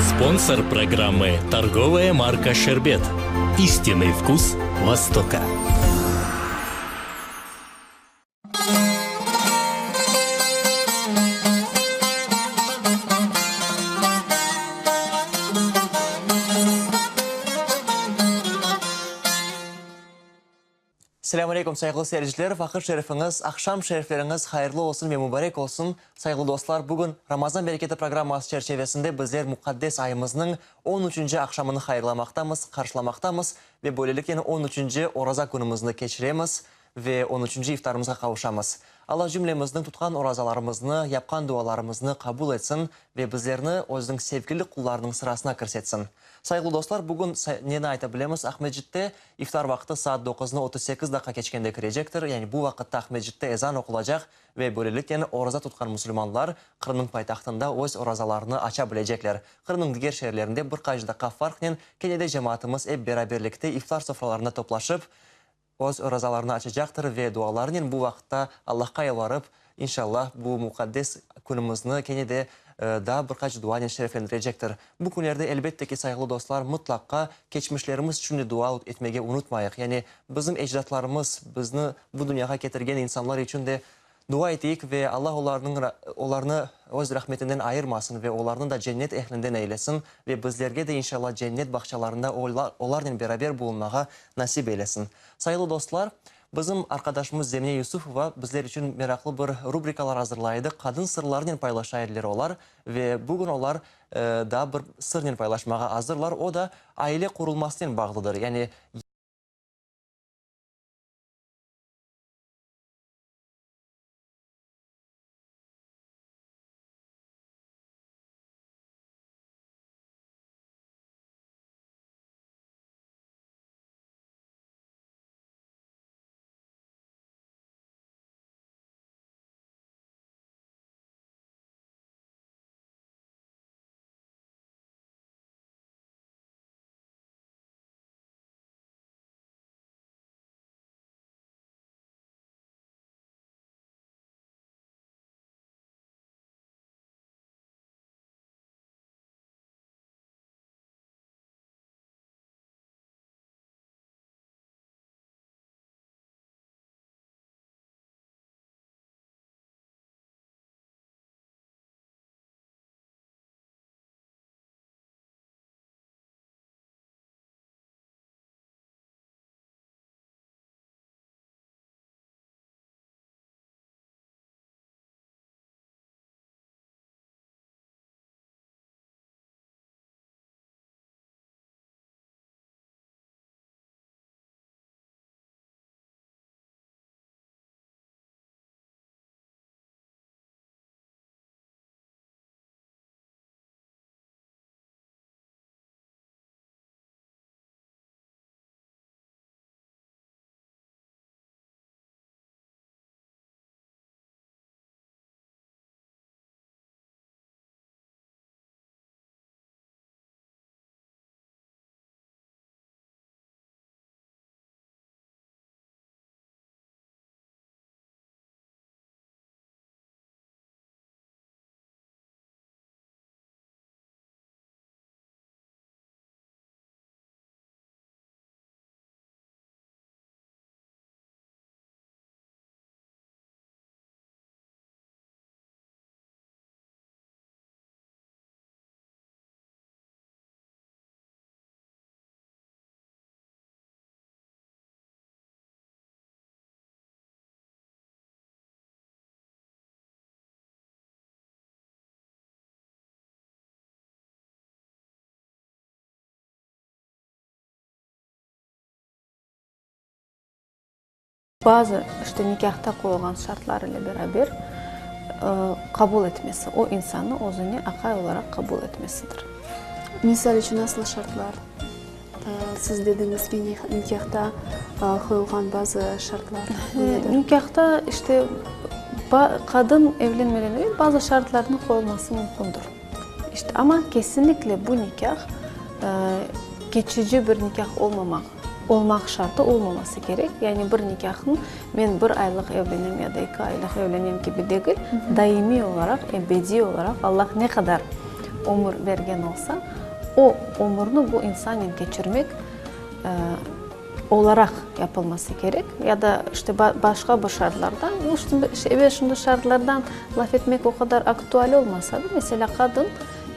Sponsor programmı, torgovaya marka Şerbet. İstinıy vkus Vostoka. Selâm aleykum, sayğılı seyirciler! Vaqıt şerifiñiz, aqşam şerifleriñiz hayırlı olsun ve mubarek olsun! Sayğılı dostlar, bugün Ramazan bereketi programması çerçevesinde bizler muqaddes ayımıznıñ on üçünci aqşamını hayırlamaqtamız, qarşılamaqtamız ve böyleliknen on üçünci oraza künümizni keçiremiz ve on üçünci iftarımızğa qavuşamız. Alla cümlemizniñ tutqan orazalarımıznı, yapqan dualarımıznı qabul etsin ve bizlerni Özüniñ sevgili qullarınıñ sırasına kirsetsin. Sayğılı dostlar, bugün neni ayta bilemiz, Aqmescitte iftar vaqtı saat doquznı 38 daqqa keçkende kirecektir, yani bu vaqıtta Aqmescitte ezan oqulacaq ve böyleliknen oraza tutqan musulmanlar Qırımnıñ paytahtında öz orazalarını aça bilecekler. Qırımnıñ diger şeerlerinde bir qaç daqqa farqnen kene de cemaatımız ep beraberlikte iftar sofralarında toplaşıp, öz orazalarını açacaqtır ve dualarınen bu vaqıtta Allahqa yalvarıp, inşallah, bu muqaddes künümizni kene de daa bir qaç duanen şereflendirecektir. Bu künlerde, elbette ki, sayğılı dostlar, mıtlaqqa keçmişlerimiz içün de dua etmege unutmayıq. Yani bizim ecdatlarımız, bizni bu dünyağa ketirgen insanlar içün de dua eteyik ve Allah olarnıñ olarnı Öz rahmetinden ayırmasın ve olarnı da cennet ehlinden eylesin ve bizlerge de inşallah cennet bağçalarında olarnen beraber bulunmağa nasip eylesin. Sayılı dostlar, bizim arqadaşımız Zemine Yusufova bizler içün meraqlı bir rubrikalar azırlay edi, qadın sırlarınen paylaşa ediler olar ve bugün olar daa bir sırnen paylaşmağa azırlar, o da aile qurulmasınen bağlıdır, yani. Bazı, işte, nikâhta qoyulğan şartlar ile beraber qabul etmesi, o insannı özüne aqay olaraq qabul etmesidir. Misal içün, nasıl şartlar? Siz dediñiz ki, nikâhta qoyulğan bazı şartlar nedir? Nikâhta, işte, qadın evlenmeden evel bazı şartlarnıñ qoyulması mümkündir. İşte, amma kesinlikle bu nikâh keçici bir nikâh olmamaq, olmaq şartı olmaması kerek. Yani bir nikâhnıñ men bir aylıq evlenem ya da eki aylıq evlenem kibi degil, daimiy olaraq, ebediy olaraq, Allah ne qadar ömür bergen olsa. O ömürni bu insannen keçirmek olaraq yapılması kerek, ya da işte başqa bir şartlardan, ebet, şimdi şartlardan laf etmek o qadar aktual olmasa da, meselâ, qadın,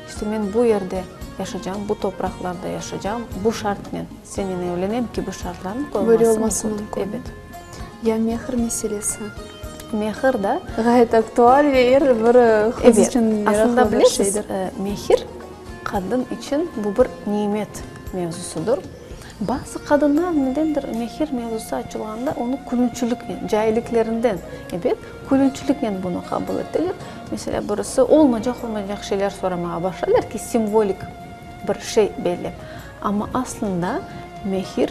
işte men bu yerde yaşacam, bu topraqlarda yaşacam, bu şartnen senen evlenem kibi şartlarnı qoyulması mümkün. Ebet. Ya mehr meselesi? Mehr da. Ğayet aktual ve er bir qız içün meraqlı bir şeydir. Aslında bilesiz, mehr qadın içün bu bir nimet mevzusıdır. Bazı qadınlar nedendir mehir mevzusı açılğanda onı külünçiliknen, cailliklerinden, ebet, külünçiliknen bunı qabul eteler. Meselâ, birisi olmaycaq-olmaycaq şeyler soramağa başlaylar ki, simvolik bir şey belli. Amma aslında mehir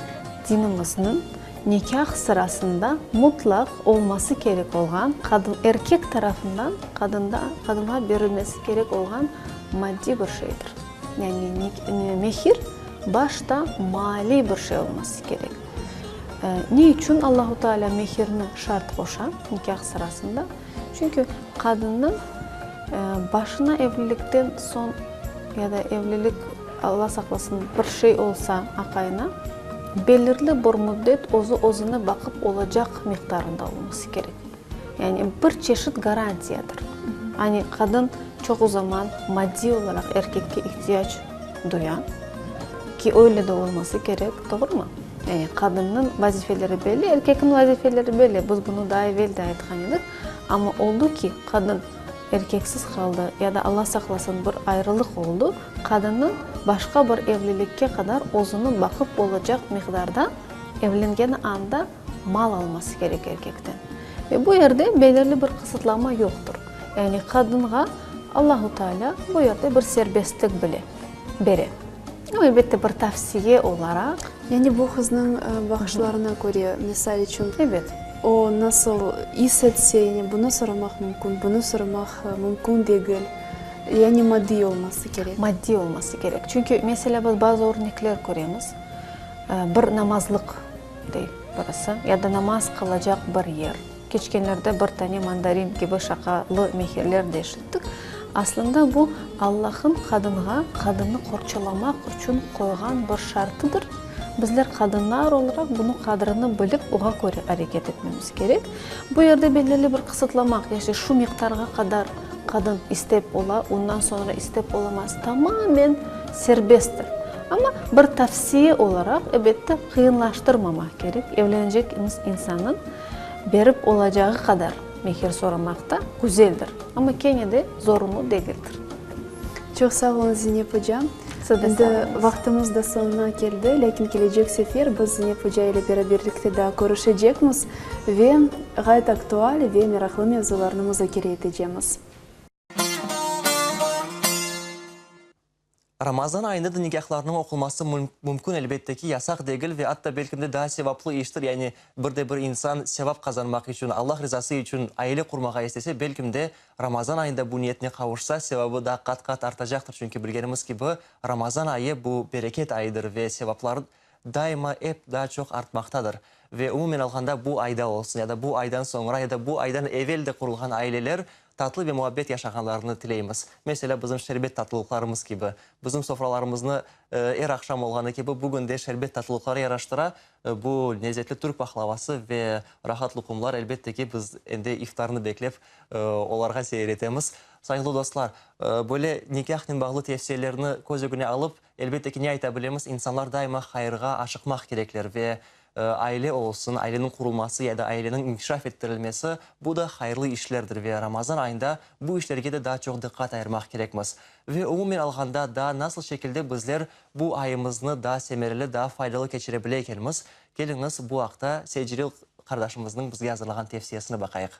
dinimizniñ nikâh sırasında mutlaq olması kerek olğan, qadın, erkek tarafından qadında, qadınğa berilmesi kerek olğan maddiy bir şeydir. Yani mehir başta maliy bir şey olması kerek. Ne içün Allahu Teala mehirni şart qoşa nikâh sırasında? Çünki qadınnıñ başına evlilikten soñ ya da evlilik, Alla saqlasın, bir şey olsa aqayına, belirli bir müddet özü özüni baqıp olacaq miqdarında olması kerek. Yani bir çeşit garantiyadır. Hani qadın çoqu zaman maddiy olaraq erkekke ihtiyac duya, ki öyle de olması kerek, doğrumı? Yani qadınnıñ vazifeleri belli, erkekniñ vazifeleri belli, biz bunı daa evel de aytqan edik. Amma oldı ki, qadın erkeksiz qaldı ya da Alla saqlasın bir ayrılıq oldı, qadınnıñ başqa bir evlilikke qadar özüni baqıp olacaq miqdarda evlengeni anda mal alması kerek erkekten. Ve bu yerde belirli bir qısıtlama yoqtır. Yani qadınğa Allahu Teala bu yerde bir serbestlik bile bere. Amma elbette bir tavsiye olaraq. Yani bu qıznıñ baqışlarına köre, misal içün, Ebet. o nasıl is etse, yani bunı soramaq mümkün, bunı soramaq mümkün degil. Yani maddiy olması kerek. Maddiy olması kerek. Çünki, meselâ, biz bazı örnekler köremiz. Bir namazlıq. Dey birisi, ya da namaz qılacaq bir yer. Keçkenlerde bir tane mandarin kibi şaqalı mehirler de eşittik. Aslında bu, Allah'ın qadınğa, qadınnı qorçalamaq içün qoyğan bir şartıdır. Bizler qadınlar olaraq bunı qadrini bilip, oğa köre areket etmemiz kerek. Bu yerde belirli bir qısıtlamaq, ya şu miqdarğa qadar qadın istep ola, ondan soñra istep olamaz, tamamen serbesttir. Amma bir tavsiye olaraq, ebette, qıyınlaştırmamaq kerek, evlenecek insannıñ berip olacağı qadar mehir soramaq da güzeldir, amma kene de zorunlu degildir. Çoq sağ oluñ, Zinep oca. Siz de Endi sağ oluñız. vaqtımız da soñuna keldi, lâkin kelecek sefer biz Zinep oca ile beraberlikte daa körüşecekmiz ve ğayet aktual ve meraqlı mevzularnı muzakere etecemiz. Ramazan ayında da nikâhlarnıñ oqulması mümkün, elbette ki, yasaq degil ve atta belkim de daa sevaplı iştir, yani bir de bir insan sevap qazanmaq içün, Allah rizası içün aile qurmağa istese, belkim de Ramazan ayında bu niyetine qavuşsa, sevabı daa qat-qat artacaqtır, çünki bilgenimiz kibi, Ramazan ayı bu bereket ayıdır ve sevaplar daima ep daa çoq artmaqtadır. Ve umumen alğanda bu ayda olsun ya da bu aydan soñra ya da bu aydan evel de qurulğan aileler tatlı ve muabbet yaşağanlarını tileymiz. Meselâ, bizim şerbet tatlılıqlarımız kibi. Bizim sofralarımıznı er aqşam olğanı kibi bugün de şerbet tatlılıqları yaraştıra. Bu lezetli türk pahlavası ve rahat luqumlar, elbette ki, biz endi iftarnı beklep olarğa seyir etemiz. Sayğılı dostlar, böyle nikâhnen bağlı tevsiyelerni köz ögüne alıp, Elbette ki, ne ayta bilemiz, insanlar daima hayırğa aşıqmaq kerekler ve aile olsun, aileniñ qurulması ya da aileniñ inkişaf ettirilmesi, bu da hayırlı işlerdir ve Ramazan ayında bu işlerge de daa çoq diqqat ayırmaq kerekmiz. Ve umumen alğanda, daa nasıl şekilde bizler bu ayımıznı daa semereli, daa faydalı keçire bile ekenmiz, keliñiz, bu aqta Seyitcelil qardaşımıznıñ bizge azırlağan tevsiyesini baqayıq.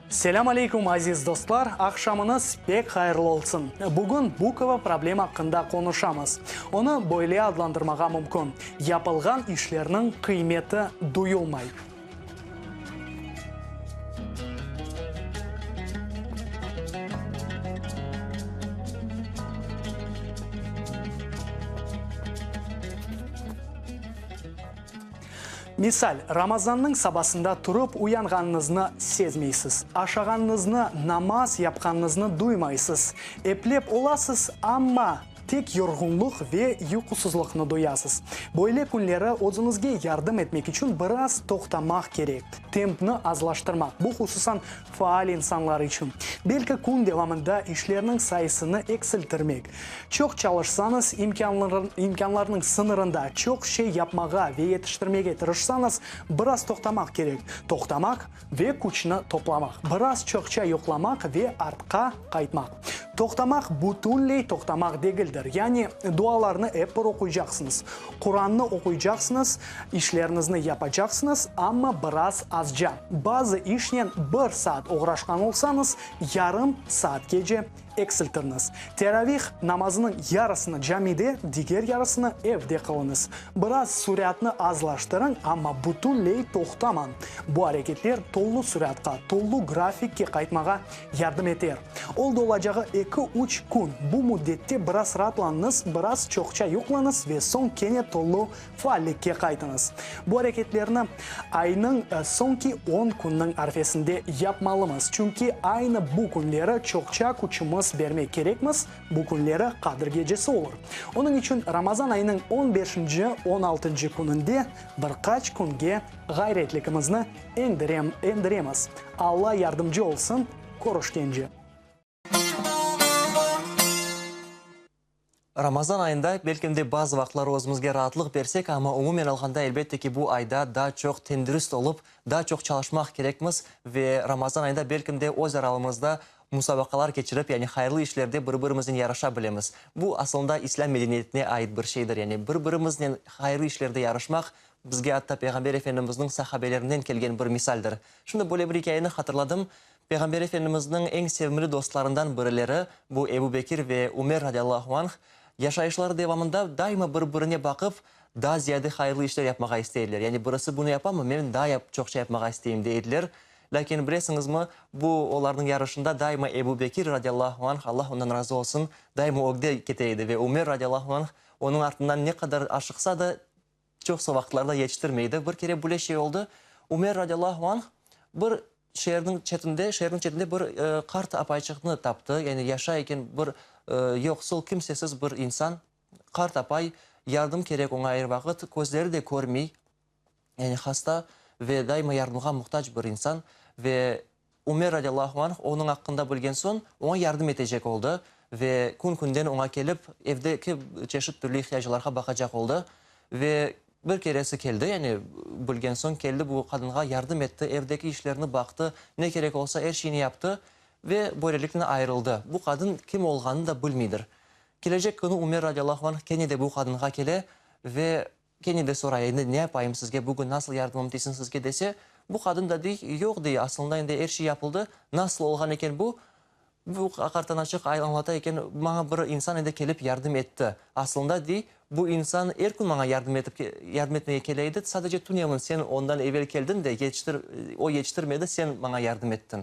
Selâm aleyküm, aziz dostlar, aqşamıñız pek hayırlı olsun! Bugün bukova problem aqqında qonuşamız. Onı böyle adlandırmağa mümkün, yapılğan işlerniñ qıymeti duyulmay. Misal, Ramazannıñ sabasında turıp uyanğanıñıznı sezmeysiz, aşağanıñıznı, namaz yapqanıñıznı duymaysız, eplep olasız, amma tek yorğunlıq ve yuqusızlıqnı duyasız. Böyle künleri özüñizge yardım etmek içün biraz toqtamaq kerek, tempni azlaştırmaq, bu hususan faal insanlar içün. Belki kün devamında işlerniñ sayısını eksilttirmek. Çoq çalışsañız, imkânlarnıñ sıñırında çoq şey yapmağa ve yetiştirmege tırışsañız, biraz toqtamaq kerek. Toqtamaq ve küçni toplamaq. Biraz çoqça yuqlamaq ve artqa qaytmaq. Toqtamaq bütünley toqtamaq degildir. Yani dualarnı ep bir oquycaqsıñız, Qurannı oquycaqsıñız, işleriñizni yapacaqsıñız, amma biraz azca. Bazı işnen bir saat oğraşqan olsañız, yarım saatkece eksiltirñiz. Teravih namazınıñ yarısını camide, diger yarısını evde qılıñız. Biraz süratnı azlaştırıñ, amma bütünley toqtamañ. Bu areketler tolu süratqa, tolu grafikke qaytmağa yardım eter. Oldı olacağı eki-üç kün. Bu müddette biraz raatlanıñız, biraz çoqça yuqlanıñız ve soñ kene tolu faallikke qaytıñız. Bu areketlerni aynıñ soñki on künniñ arfesinde yapmalımız, çünki aynı bu künleri çoqça küçümiz bermek kerekmiz, bu künleri Qadir gecesi olur. Onıñ içün Ramazan ayınıñ on beşinci, on altıncı kününde bir qaç künge ğayretlikimizni endiremiz. Alla yardımcı olsun, körüşkence! Ramazan ayında, belkim de, bazı vaqıtları özümizge raatlıq bersek, amma umumen alğanda, elbette ki, bu ayda daa çoq tendürist olıp, daa çoq çalışmaq kerekmiz ve Ramazan ayında, belkim de, öz aralımızda musabaqalar keçirip, yani hayırlı işlerde bir-birimiznen yarışa bilemiz. Bu, asılında, islâm medeniyetine ait bir şeydir, yani bir-birimiznen hayırlı işlerde yarışmaq, bizge atta Peyğamber Efendimizniñ sahabelerinden kelgen bir misaldir. Şimdi böyle bir ikâyeni hatırladım. Peyğamber Efendimizniñ eñ sevimli dostlarından birileri, bu Ebu Bekir ve Ümer radiyallahu anh, yaşayışları devamında daima bir-birine baqıp, daa ziyade hayırlı işler yapmağa istey ediler. Yani birisi bunı yapamı, men daa çoqça yapmağa isteyim, dey ediler. Lâkin, bilesiñizmi, bu olarnıñ yarışında daima Ebu Bekir radiyallahu anh, Allah ondan razı olsun, daima ögde kete edi ve Ümer radiyallahu anh onıñ artından ne qadar aşıqsa da, Çoqsa vaqıtlarda yetiştirmeydi. Bir kere böyle şey oldı, Ümer radiyallahu anh bir şeerniñ çetinde, şeerniñ çetinde bir qart apayçıqnı taptı, yani yaşay eken bir yoqsul, kimsesiz bir insan, qart apay, yardım kerek oña er vaqıt, közleri de körmey, yani hasta ve daima yardımğa muhtac bir insan ve Ümer radiyallahu anh onıñ aqqında bilgen soñ, oña yardım etecek oldı ve kün-künden oña kelip, evdeki çeşit türlü ihtiyaclarğa baqacaq oldı. Ve bir keresi keldi, yani bilgen soñ keldi bu qadınğa yardım etti, evdeki işlerni baqtı, ne kerek olsa er şeyni yaptı ve böyleliknen ayırıldı. Bu qadın kim olğanını da bilmeydir. Kelecek künü Ümer radiyallahu anh kene de bu qadınğa kele ve Kene de soray, endi ne yapayım sizge, bugün nasıl yardımım tiysin sizge dese, bu qadın da dey, yoq dey, aslında endi er şey yapıldı, nasıl olğan eken bu? Bu qartanaçıq añlata eken, maña bir insan endi kelip yardım etti. Aslında dey, bu insan er kün maña yardım etip, yardım etmege kele edi, sadece tünevin sen ondan evel keldiñ de, yetiştir, o yetiştirmedi, sen maña yardım ettiñ.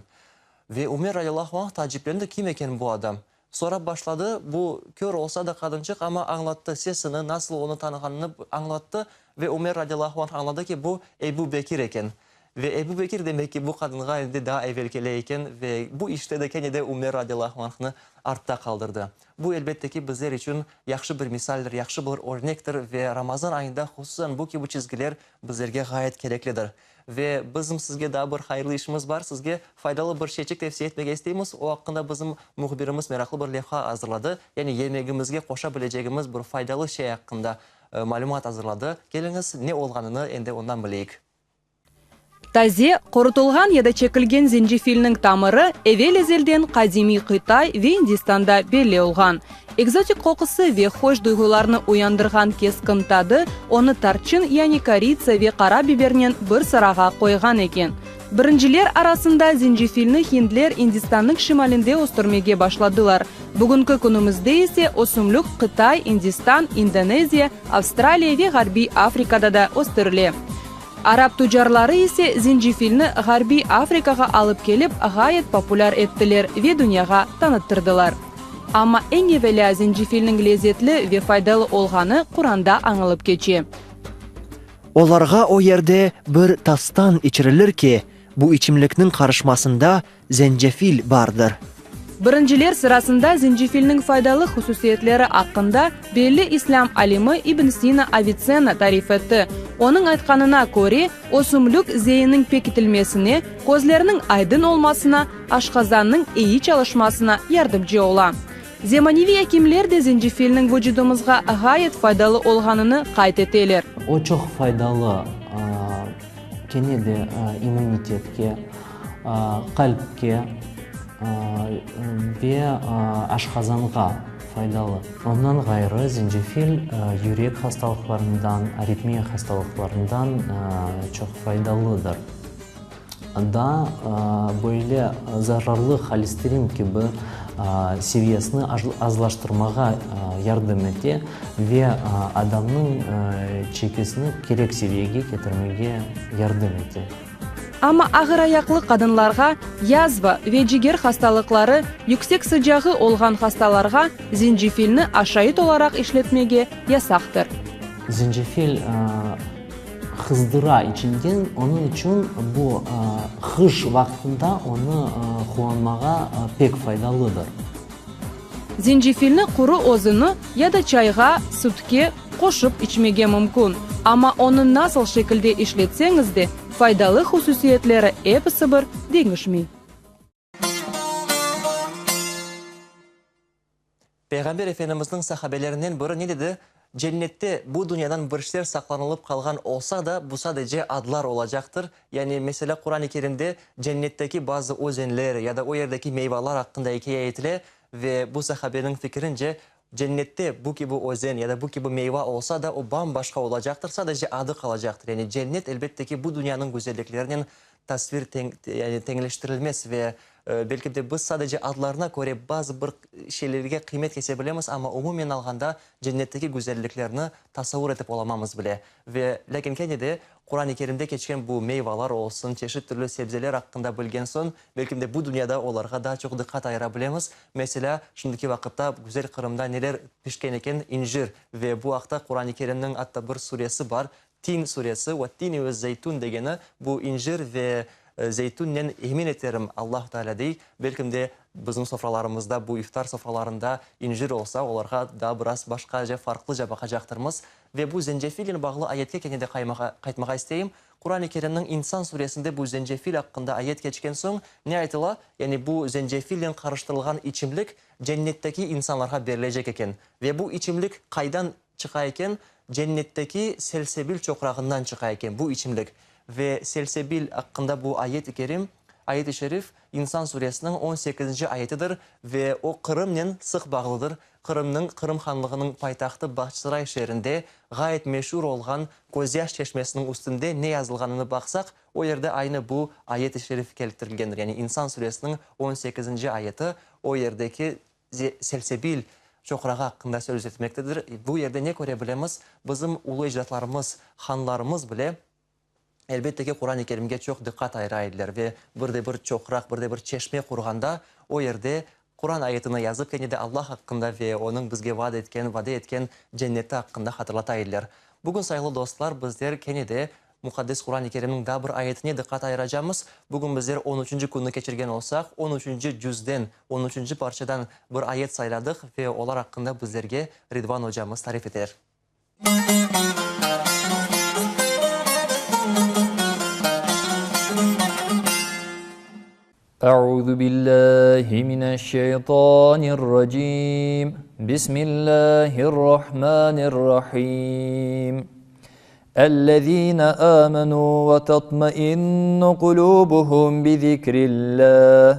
Ve Ümer radiyallahu anh taaciplendi, kim eken bu adam? Sorap başladı, bu kör olsa da qadınçıq, amma añlattı, sesini, nasıl onı tanığanını añlattı ve Ümer radiyallahu anh añladı ki, bu Ebu Bekir eken. Ve Ebu Bekir demek ki, bu qadınğa endi daa evel kele eken ve bu işte de kene de Ümer radiyallahu anhnı artta qaldırdı. Bu, elbette ki, bizler içün yahşı bir misaldir, yahşı bir örnektir ve Ramazan ayında hususan bu kibi çizgiler bizlerge ğayet kereklidir. Ve bizim sizge daa bir hayırlı işimiz bar, sizge faydalı bir şeyçik tevsiye etmege isteymiz. O aqqında bizim mühbirimiz meraqlı bir levha azırladı. Yani yemegimizge qoşa bilecegimiz bir faydalı şey aqqında malümat azırladı. Keliñiz, ne olğanını endi ondan bileyik. Taze, qurutılğan ya da çekilgen zencefilniñ tamırı evel-ezelden qadimiy Qıtay ve İndistanda belli olğan. Ekzotik qoqusı ve hoş duyğularnı uyandırğan keskin tadı onı tarçın, yani koritsa ve qara bibernen bir sırağa qoyğan eken. Birinciler arasında zencefilni hindler İndistannıñ şimalinde östürmege başladılar. Bugünki künümizde ise ösümlik Qıtay, İndistan, İndoneziya, Avstraliya ve Ğarbiy Afrikada da östürile. Arap tucarları ise zencefilni Ğarbiy Afrikağa alıp kelip ğayet populâr ettiler ve dünyağa tanıttırdılar. Amma eñ evelâ zencefilniñ lezetli ve faydalı olğanı Quranda añılıp keçe. Olarğa o yerde bir tastan içirilir ki, bu içimlikniñ qarışmasında zencefil bardır. Birinciler sırasında zencefilniñ faydalı hususiyetleri aqqında belli islâm alimi İbn Sina Avitsenna tarif etti. Onıñ aytqanına köre, ösümlik zeinniñ pekitilmesine, közlerniñ aydın olmasına, aşqazannıñ eyi çalışmasına yardımcı ola. Zemaneviy ekimler de zencefilniñ vucudımızğa ğayet faydalı olğanını qayd eteler. O çoq faydalı, kene de immunitetke, qalpke ve aşqazanğa faydalı. Ondan ğayrı, zencefil yürek hastalıqlarından, aritmiya hastalıqlarından çoq faydalıdır. Daa böyle zararlı holesterin kibi seviyesini azlaştırmağa yardım ete ve adamnıñ çekisini kerek seviyege ketirmege yardım ete. Amma ağırayaqlı qadınlarğa, yazva ve ciger hastalıqları, yüksek sıcağı olğan hastalarğa zencefilni aşayt olaraq işletmege yasaqtır. Zencefil Qızdıra içinden, onıñ içün bu qış vaqtında onı qullanmağa pek faydalıdır. Zencefilni quru özüni ya da çayğa, sütke qoşıp içmege mümkün. Amma onı nasıl şekilde işletseñiz de, faydalı hususiyetleri episi bir deñişmey. Peyğamber Efendimizniñ sahabelerinden biri ne dedi? Cennette bu dünyadan bir şeyler saqlanılıp qalğan olsa da, bu sadece adlar olacaqtır. Yani, meselâ, Quran-ı Kerimde cennetteki bazı özenler ya da o yerdeki meyvalar aqqında ikâye etile ve bu sahabeniñ fikirince, cennette bu kibi özen ya da bu kibi meyva olsa da, o bam-başqa olacaqtır, sadece adı qalacaqtır. Yani, cennet, elbette ki, bu dünyanıñ güzelliklerinen tasvir teñ, yani teñleştirilmez ve belki de biz sadece adlarına köre bazı bir şeylerge qıymet kese bilemiz, amma umumen alğanda cennetteki güzelliklerni tasavvur etip olamamız bile. Ve lâkin kene de Quran-ı Kerimde keçken bu meyvalar olsun, çeşit türlü sebzeler aqqında bilgen soñ, belki de bu dünyada olarğa daa çoq diqqat ayıra bilemiz. Meselâ, şimdiki vaqıtta güzel Qırımda neler pişken eken, incir ve bu aqta Quran-ı Kerimniñ atta bir suresi bar, Tin suresi, Vettini vezzeytun degeni, bu incir ve zeytunnen emin eterim, Allahu Teala dey, belkim de bizim sofralarımızda, bu iftar sofralarında incir olsa, olarğa daa biraz başqaca, farqlıca baqacaqtırmız. Ve bu zencefilnen bağlı ayetke kene de qaytmağa isteyim. Quran-ı Kerimniñ İnsan suresinde bu zencefil aqqında ayet keçken soñ, ne aytıla? Yani bu zencefilnen qarıştırılğan içimlik cennetteki insanlarğa berilecek eken. Ve bu içimlik qaydan Çıqa eken, cennetteki selsebil çoqrağından çıqa eken bu içimlik. Ve selsebil aqqında bu ayet-i kerim, ayet-i şerif, İnsan suresiniñ on sekizinci ayetidir ve o Qırımnen sıq bağlıdır. Qırımnıñ, Qırım hanlığınıñ paytahtı Bağçasaray şeerinde ğayet meşur olğan Közyaş çeşmesiniñ üstünde ne yazılğanını baqsaq, o yerde aynı bu ayet-i şerif keltirilgendir. Yani İnsan suresiniñ on sekizinci ayeti o yerdeki Selsebil çoqrağı aqqında söz etmektedir. Bu yerde ne köre bilemiz? Bizim ulu ecdatlarımız, hanlarımız bile, elbette ki, Quran-ı Kerimge çoq diqqat ayıra ediler ve bir de bir çoqraq, bir de bir çeşme qurğanda, o yerde Quran ayetini yazıp, kene de Allah aqqında ve Onıñ bizge vaad etken, vade etken cenneti aqqında hatırlata ediler. Bugün, sayğılı dostlar, bizler kene de Muqaddes Quran-ı Kerimniñ daa bir ayetine diqqat ayıracamız. Bugün bizler on üçünci künni keçirgen olsaq, on üçünci cüzden, on üçünci parçadan bir ayet sayladıq ve olar aqqında bizlerge Ridvan ocamız tarif eter. Euzu billahi mineşşeytanirracim. Bismillahirrahmanirrahim. Ellezine amenu ve tatmainnu kulubuhum bi zikrillah.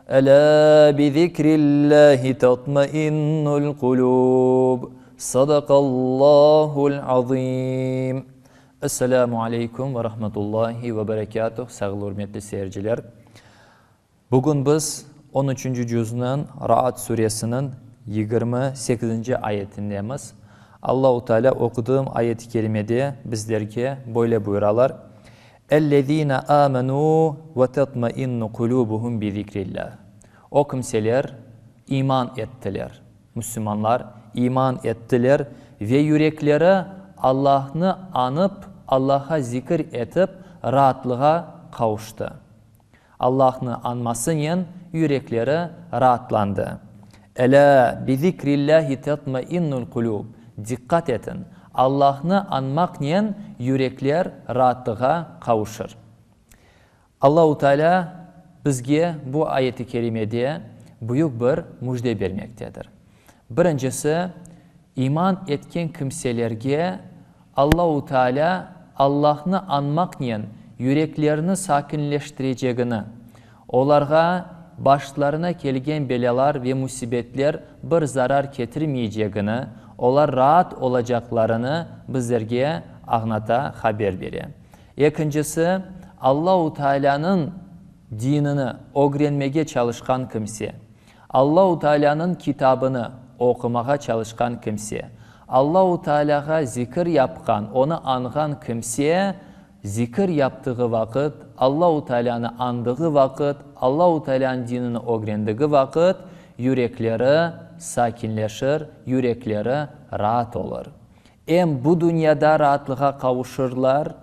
Ela bi zikrillahi tatmainnul kulub. Sadakallahul azim. Esselamu aleykum ve rahmetullahi ve berekatuh, sağlı ürmetli seyirciler. Bugün biz on üçünci cüzniñ Ra'd suresiniñ 28-nci ayetindemiz. Allahu Teala oquduğım ayet-i kerimede bizlerge böyle buyuralar, Ellezine amenu ve tatmainnu kulubuhum bi zikrillah. O kimseler iman ettiler. Müslümanlar iman ettiler ve yürekleri Allahnı añıp. Allah'a zikir etip raatlığa qavuştı. Allahnı añmasınen yürekleri raatlandı. Elâ bi-zikrillâhi tetmainnul kulûb, Diqqat etiñ, Allahnı añmaqnen yürekler raatlığa qavuşır. Allahu Teala bizge bu ayet-i kerimede büyük bir müjde bermektedir. Birincisi, iman etken kimselerge Allahu Teala Allahnı añmaqnen yüreklerini sakinleştirecegini, olarğa başlarına kelgen belâlar ve müsibetler bir zarar ketirmeycegini, olar raat olacaqlarını bizlerge añlata, haber bere. Ekincisi, Allahu Tealânıñ dinini ögrenmege çalışqan kimse, Allahu Tealânıñ kitabını oqumağa çalışqan kimse, Allahu Tealâğa zikir yapqan, onı añğan kimse, zikir yaptığı vaqıt, Allahu Tealânı añdığı vaqıt, Allahu Tealânıñ dinini ögrendigi vaqıt, yürekleri sakinleşir, yürekleri raat olur. Em bu dünyada raatlığa qavuşırlar,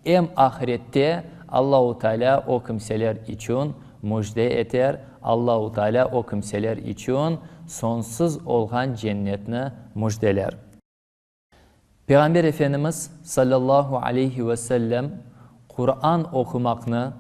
em ahirette Allahu Teala o kimseler içün müjde eter, Allahu Teala o kimseler içün soñsuz olğan cennetni müjdeler. Peyğamber Efendimiz, sallallahu aleyhi ve sellem, Quran oqumaqnı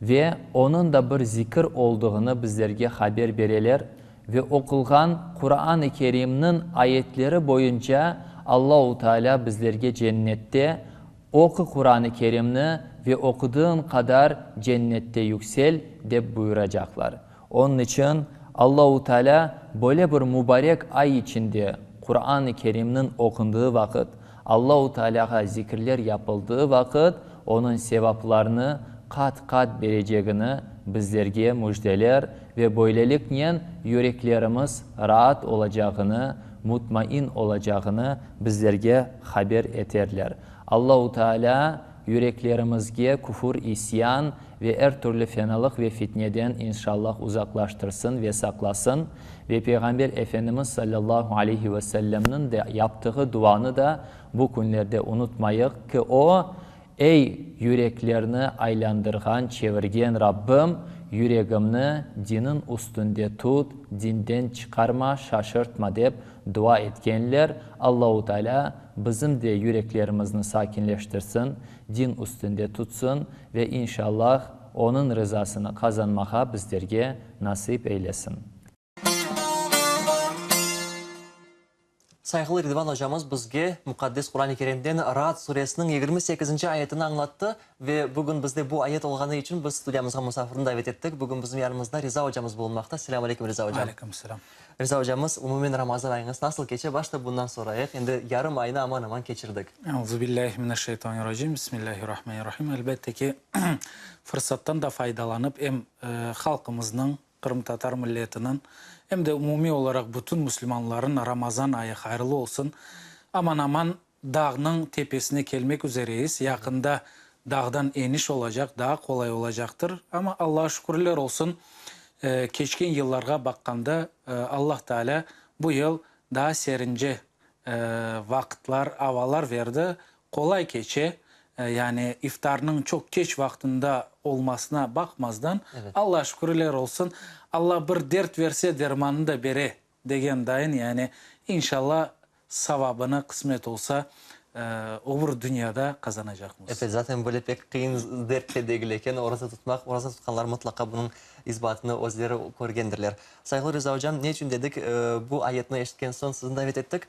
ve onıñ da bir zikir olduğını bizlerge haber bereler ve oqulğan Quran-ı Kerimniñ ayetleri boyunca Allahu Teala bizlerge cennette Oqu Quran-ı Kerimni ve oqudığın qadar cennette yüksel dep buyuracaqlar. Onıñ içün Allahu Teala böyle bir mubarek ay içinde Quran-ı Kerimniñ oqundığı vaqıt, Allahu Tealâğa zikirler yapıldığı vaqıt onıñ sevaplarını qat-qat berecegini bizlerge müjdeler ve böyleliknen yüreklerimiz raat olacağını, mutmain olacağını bizlerge haber eterler. Allahu Tealâ yüreklerimizge küfür, isyan ve er türlü fenalıq ve fitneden inşallah uzaqlaştırsın ve saqlasın ve Peyğamber Efendimiz sallallahu aleyhi ve sellemniñ de yaptığı duanı da bu künlerde unutmayıq ki, o, Ey, yüreklerni aylandırğan, çevirgen Rabbim, yüregimni diniñ üstünde tut, dinden çıqarma, şaşırtma dep dua etkenler, Allahu Teala bizim de yüreklerimizni sakinleştirsin, din üstünde tutsın ve inşallah Onıñ rızasını qazanmağa bizlerge nasip eylesin. Sayğılı Ridvan ocamız bizge Muqaddes Quran-ı Kerimden Ra'd suresiniñ 28-nci ayetini añlattı ve bugün bizde bu ayet olğanı içün biz studiyamızğa musafirni davet ettik. Bugün bizim yanımızda Riza ocamız bulunmaqta. Selâm aleyküm, Riza ocam. Aleyküm selâm. Riza ocamız, umumen Ramazan ayıñız nasıl keçe? Başta bundan sorayıq. Endi yarım aynı aman-aman keçirdik. Euzubillahi mineşşeytanirracim. Bismillahirrahmanirrahim. Elbette ki, fırsattan da faydalanıp, em halqımıznıñ, qırımtatar milletiniñ, em de umumiy olaraq bütün müslümanlarnıñ Ramazan ayı hayırlı olsun. Aman-aman dağnıñ tepesine kelmek üzereyiz. Yaqında dağdan eniş olacaq, daa qolay olacaqtır. Amma Allağa şükürler olsun, keçken yıllarğa baqqanda Allah Teala bu yıl daa serince vaqıtlar, avalar berdi, qolay keçe. Yani iftarnıñ çoq keç vaqtında olmasına baqmazdan, Allağa şükürler olsun, Alla bir dert verse, dermanını da bere degen dayın, yani inşalla savabını, qısmet olsa, o bir dünyada qazanacaqmız. Ebet, zaten böyle pek qıyın dert de degil eken oraza tutmaq. Oraza tutqanlar mıtlaqa bunıñ isbatını özleri körgendirler. Sayğılı Riza ocam, ne içün dedik, bu ayetni eşitken soñ sizni davet ettik.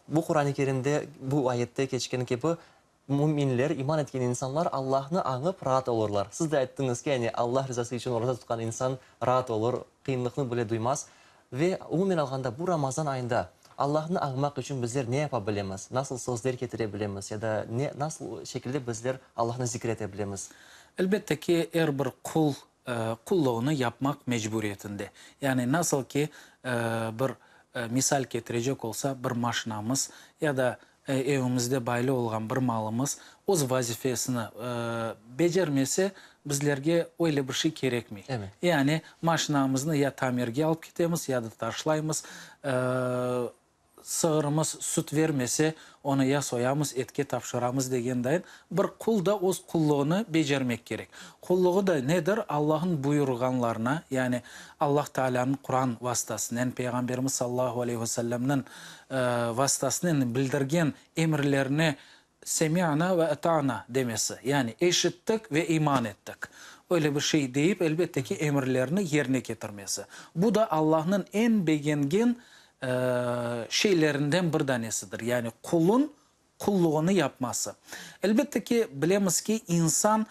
Bu Quran-ı Kerimde bu ayette keçkeni kibi, müminler, iman etken insanlar Allahnı añıp raat olurlar. Siz de ayttıñız ki, yani Allah rizası içün oraza tutqan insan raat olur, qıyınlıqnı bile duymaz. Ve umumen alğanda bu Ramazan ayında Allahnı añmaq içün bizler ne yapa bilemiz, nasıl sözler ketire bilemiz ya da ne, nasıl şekilde bizler Allahnı zikir ete bilemiz? Elbette ki, er bir qul qulluğını yapmaq mecburiyetinde. Yani nasıl ki, bir misal ketirecek olsa, bir maşinamız ya da evimizde baylı olğan bir malımız öz vazifesini becermese, bizlerge öyle bir şey kerekmey. Yani maşinamıznı ya tamirge alıp ketemiz, ya da taşlaymız. sığırımız süt vermese, onı ya soyamız, etke tapşıramız degendayın, bir qul da öz qulluğını becermek kerek. Qulluğı da nedir? Allah'ın buyurğanlarına, yani Allah Taalânıñ Quran vasıtasınen, Peyğamberimiz sallallahu aleyhi ve sellemniñ vasıtasınen bildirgen emirlerine Semi'na ve ata'na demesi, yani eşittik ve iman ettik. Öyle bir şey deyip, elbette ki, emirlerini yerine ketirmesi. Bu da Allahnıñ eñ begengen şeylerinden bir danesidir, yani qulun qulluğını yapması. Elbette ki, bilemiz ki, insan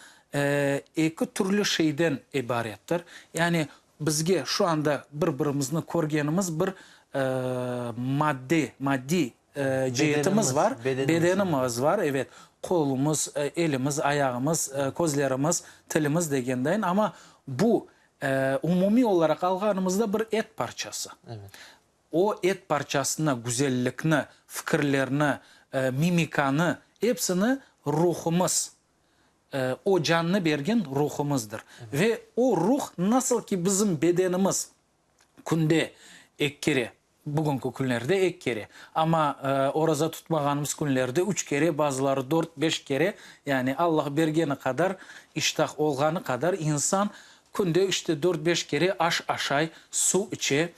eki türlü şeyden ibarettir. Yani bizge şu anda bir-birimizni körgenimiz bir madde, maddiy Ceetimiz var, bedenimiz var, evet, qolumız, elimiz, ayağımız, közlerimiz, tilimiz degendayin, amma bu umumiy olaraq alğanımızda bir et parçası. O et parçasına güzellikni, fikirlerni, mimikanı, epsini ruhumız, o cannı bergen ruhumızdır. Ve o ruh nasıl ki bizim bedenimiz künde eki kere, Bugünki künlerde eki kere, amma oraza tutmağanımız künlerde üç kere, bazıları dört, beş kere, yani Allah bergeni qadar, iştah olğanı qadar insan künde işte dört, beş kere aş aşay, suv içe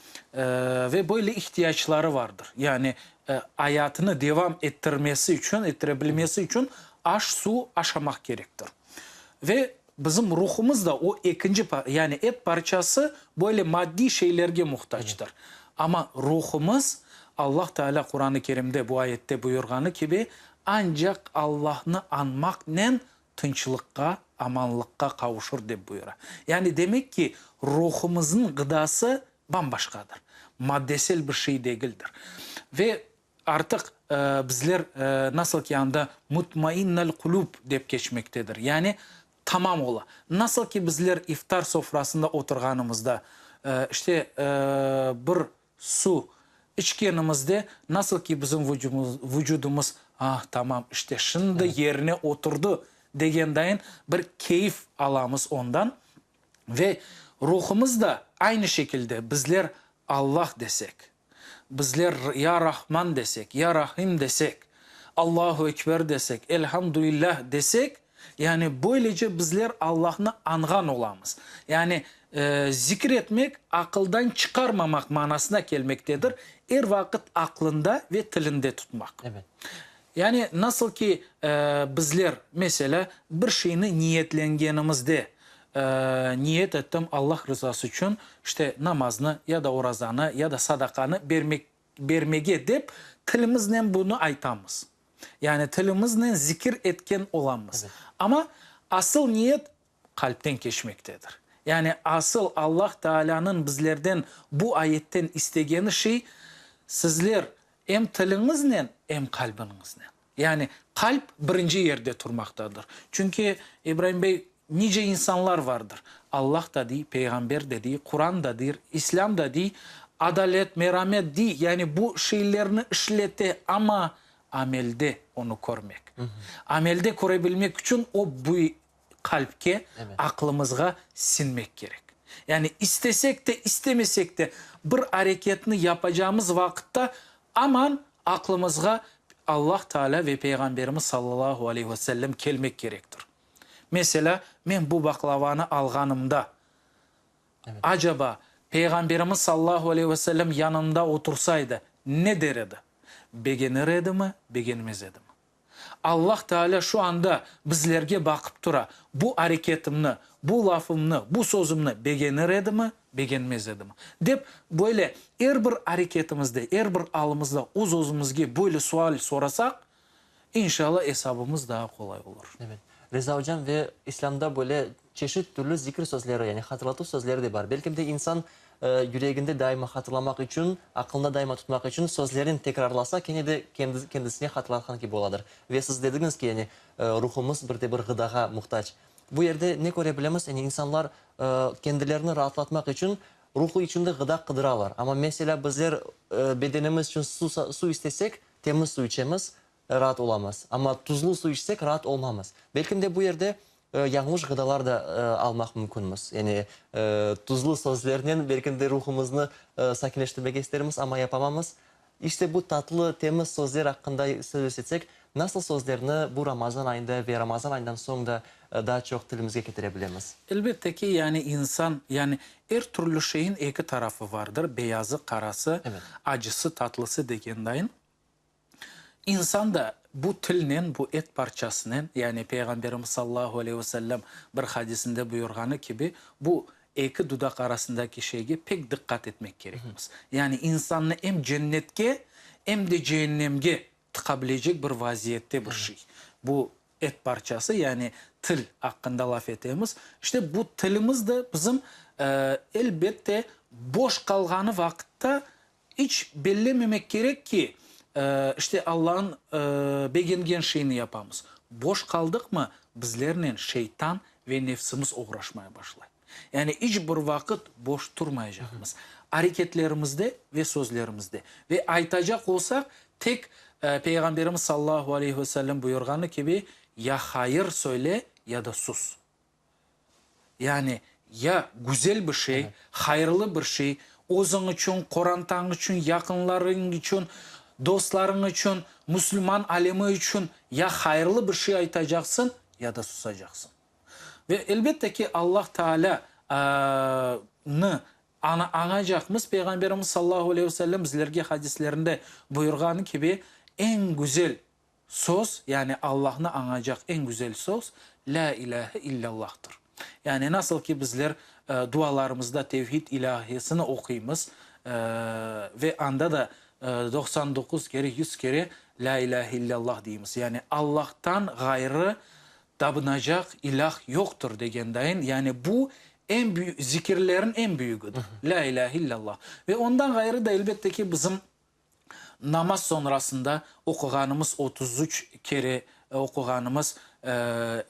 ve böyle ihtiyacları vardır. Yani ayatını devam ettirmesi içün, ettire bilmesi içün aş, suv aşamaq kerektir. Ve bizim ruhumız da o ekinci, yani et parçası böyle maddiy şeylerge muhtactır. Amma ruhumız, Allah Teala Quran-ı Kerimde bu ayette buyurğanı kibi, ancaq Allahnı añmaqnen tınçlıqqa, amanlıqqa qavuşır dep buyura. Yani demek ki, ruhumıznıñ ğıdası bam-başqadır, maddesel bir şey degildir. Ve Artıq bizler nasıl ki anda mutmainnel kulub dep keçmektedir, yani tamam ola. Nasıl ki bizler iftar sofrasında oturğanımızda, işte bir su içkenimizde nasıl ki bizim vucudımız ah, tamam, işte şimdi yerine oturdı degendayın bir keyif alamız ondan ve ruhumız da aynı şekilde bizler Allah desek, Bizler Ya Rahman desek, Ya Rahim desek, Allahu Ekber desek, Elhamdülillah desek, yani böylece bizler Allahnı añğan olamız. Yani zikir etmek aqıldan çıqarmamaq manasına kelmektedir, er vaqıt aqlında ve tilinde tutmaq. Yani nasıl ki bizler, meselâ, bir şeyni niyetlengenimizde, niyet ettim Allah rızası içün, işte, namaznı ya da orazanı, ya da sadaqanı bermek, bermege dep tilimiznen bunı aytamız. Yani tilimiznen zikir etken olamız. Amma asıl niyet qalpten keçmektedir. Yani asıl Allah Taalânıñ bizlerden bu ayetten istegeni şey, sizler em tiliñiznen, em qalbiñiznen. Yani qalp birinci yerde turmaqtadır. Çünki, İbraim bey, nice insanlar vardır, Allah da dey, Peyğamber de dey, Quran da deyir, İslâm da dey, adalet, meramet dey, yani bu şeylerni işlete, amma amelde onı körmek. Amelde körebilmek içün o bu qalpke, aqlımızğa siñmek kerek. Yani istesek de, istemesek de bir areketni yapacağımız vaqıtta aman aqlımızğa Allah Teala ve Peyğamberimiz sallallahu aleyhi ve sellem kelmek kerektir. Meselâ, men bu baqlavanı alğanımda, acaba, Peyğamberimiz sallallahu aleyhi ve sellem yanımda otursaydı, ne der edi? Begenir edimi, begenmez edimi? Allah Teala şu anda bizlerge baqıp tura, bu areketimni, bu lafımnı, bu sözümni begenir edimi, begenmez edimi? Dep, böyle er bir areketimizde, er bir alımızda öz-özümizge böyle sual sorasaq, İnşallah, esabımız daa qolay olur. Evet. Riza ocam, ve İslâmda böyle çeşit türlü zikir sözleri, yani hatırlatuv sözleri de bar. Belki de insan yüreginde daima hatırlamaq içün, aqılında daima tutmaq içün sözlerini tekrarlasa, kene de kendisine hatırlatqan kibi oladır. Ve siz dediñiz ki, yani ruhumız bir de bir ğıdağa muhtac. Bu yerde ne köre bilemiz, yani insanlar kendilerini raatlatmaq içün ruhu içün de ğıda qıdıralar. Amma meselâ bizler bedenimiz içün suv istesek, Temiz suv içemiz, raat olamız. Amma tuzlu suv içsek, raat olmamız. Belkim de bu yerde yañlış ğıdalar da almaq mümkünmiz. Yani tuzlu sözlernen belkim de ruhumıznı sakinleştirmege istermiz, amma yapamamız. İşte bu tatlı, temiz sözler aqqında söz etsek, nasıl sözlerni bu Ramazan ayında ve Ramazan ayından soñ da daa çoq tilimizge ketire bilemiz? Elbette ki, yani insan, yani er türlü şeyin eki tarafı vardır, beyazı, qarası, acısı, tatlısı degendayın. İnsan da bu tilnen, bu et parçasınen, yani Peyğamberimiz sallallahu aleyhi ve sellem bir hadisinde buyurğanı kibi, bu eki dudaq arasındaki şeyge pek diqqat etmek kerekmiz. Yani insannı em cennetke, em de ceennemge tıqa bilecek bir vaziyette bir şey. Bu et parçası, yani til aqqında laf etemiz. İşte bu tilimiz de bizim, elbette, boş qalğanı vaqıtta İç bellememek kerek ki, işte Allañıñ begengen şeyini yapamız. Boş qaldıqmı, bizlernen şeytan ve nefsimiz oğraşmaya başlay. Yani iç bir vaqıt boş turmaycaqmız. Areketlerimizde ve sözlerimizde. Ve aytacaq olsaq, tek Peyğamberimiz sallallahu aleyhi ve sellem buyurğanı kibi, ya hayır söyle, ya da sus. Yani, ya güzel bir şey, hayırlı bir şey, özüñ içün, qorantañ içün, yaqınlarıñ içün, dostlarıñ içün, musulman alemi içün ya hayırlı bir şey aytacaqsıñ, ya da susacaqsıñ. Ve elbette ki, Allah Taalâ nı añacaqmız, Peyğamberimiz sallallahu aleyhi ve sellem bizlerge hadislerinde buyurğanı kibi, eñ güzel Söz, yani Allahnı añacaq eñ güzel söz, Lâ ilâhe illâllâhtır. Yani nasıl ki bizler dualarımızda tevhid ilâhiyesini oquymız ve anda da 99 kere, 100 kere Lâ ilâhe illâllah deymiz. Yani Allahtan ğayrı tabınacaq ilâh yoqtır degendayın, yani bu eñ büyük, zikirlerin eñ büyügidir, Lâ ilâhe illâllah. Ve ondan ğayrı da elbette ki bizim Namaz soñrasında oquğanımız 33 kere oquğanımız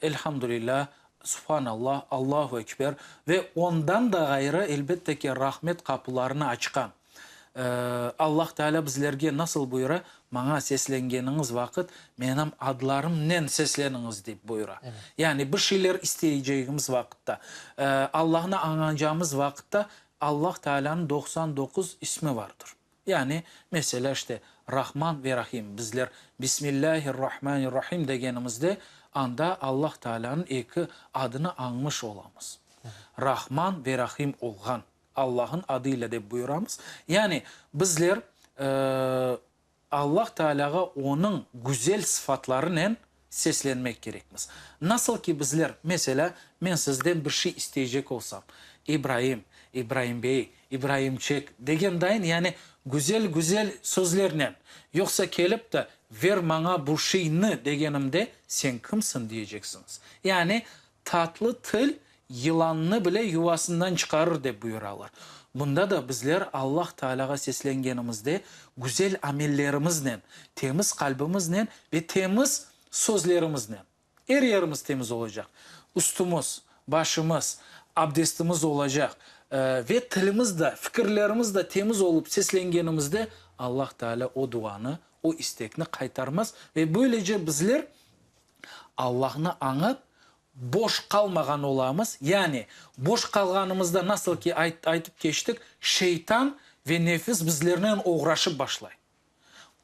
Elhamdülillah, Subhanallah, Allahu Ekber ve ondan da ğayrı, elbette ki, rahmet qapılarını açqan Allah Teala bizlerge nasıl buyura, Maña seslengeniñiz vaqıt menim adlarımnen sesleniñiz, dep buyura. Yani bir şeyler isteycegimiz vaqıtta, Allahnı añacağımız vaqıtta Allah Tealanıñ 99 ismi vardır. Yani, meselâ, işte, Rahman ve Rahim, bizler Bismillâhir-Rahmanir-Rahim degenimizde, anda Allah Taalânıñ eki adını añmış olamız. Rahman ve Rahim olğan Allah'ın adıyla dep buyuramız. Yani, bizler, Allah Taalâğa Onıñ güzel sıfatlarınen seslenmek kerekmiz. Nasıl ki bizler, meselâ, men sizden bir şey isteycek olsam, İbraim, İbraim bey, İbraimçik degen dayın, yani güzel-güzel sözlernen, yoqsa kelip de, ver maña bu şeyni degenimde, sen kimsiñ diyeceksiñiz. Yani Tatlı til yılannı bile yuvasından çıqarır, dep buyuralar. Bunda da bizler Allah Taalâğa seslengenimizde güzel amellerimiznen, temiz qalbimiznen ve temiz sözlerimiznen, er yerimiz temiz olacaq, üstümiz, başımız, abdestimiz olacaq ve tilimiz de, fikirlerimiz de temiz olıp seslengenimizde Allah Taalâ o duanı, o istekni qaytarmaz ve böylece bizler Allahnı añıp, boş qalmağan olamız, yani boş qalğanımızda, nasıl ki aytıp keçtik, şeytan ve nefis bizlernen oğraşıp başlay.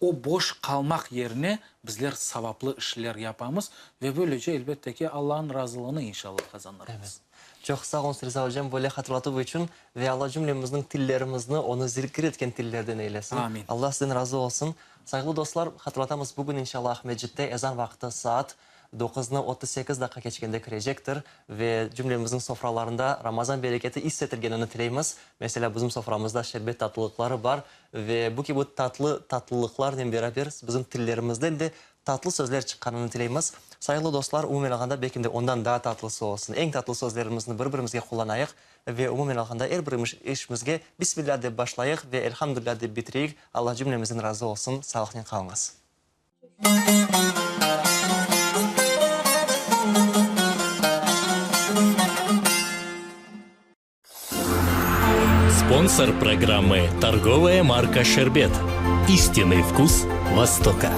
O boş qalmaq yerine bizler savaplı işler yapamız ve böylece, elbette ki, Allahnıñ razılığını inşallah qazanırmız. Evet. Çoq sağ oluñız, Riza ocam, böyle hatırlatuv içün ve Alla cümlemizniñ tillerimizni Onı zikir etken tillerden eylesin. Amin. Alla sizden razı olsun. Sayğılı dostlar, hatırlatamız, bugün, inşallah, Aqmescitte ezan vaqtı saat doquznı 38 daqqa keçkende kirecektir ve cümlemizniñ sofralarında Ramazan bereketi iss etilgenini tileymiz. Meselâ, bizim soframızda şerbet tatlılıqları bar ve bu kibi tatlı tatlılıqlarnen beraber bizim tillerimizden de tatlı sözler çıqqanını tileymiz. Sayğılı dostlar, umumen alğanda, belki de ondan daa tatlısı olsun, eñ tatlı sözlerimizni bir-birimizge qullanayıq Ve umumen alğanda er bir işimizge Bismillah dep başlayıq ve Elhamdülillah dep bitireyik. Allah cümlemizden razı olsun. Sağlıqnen qalıñız. Sponsor программы торговая марка Шербет. Истинный вкус Востока.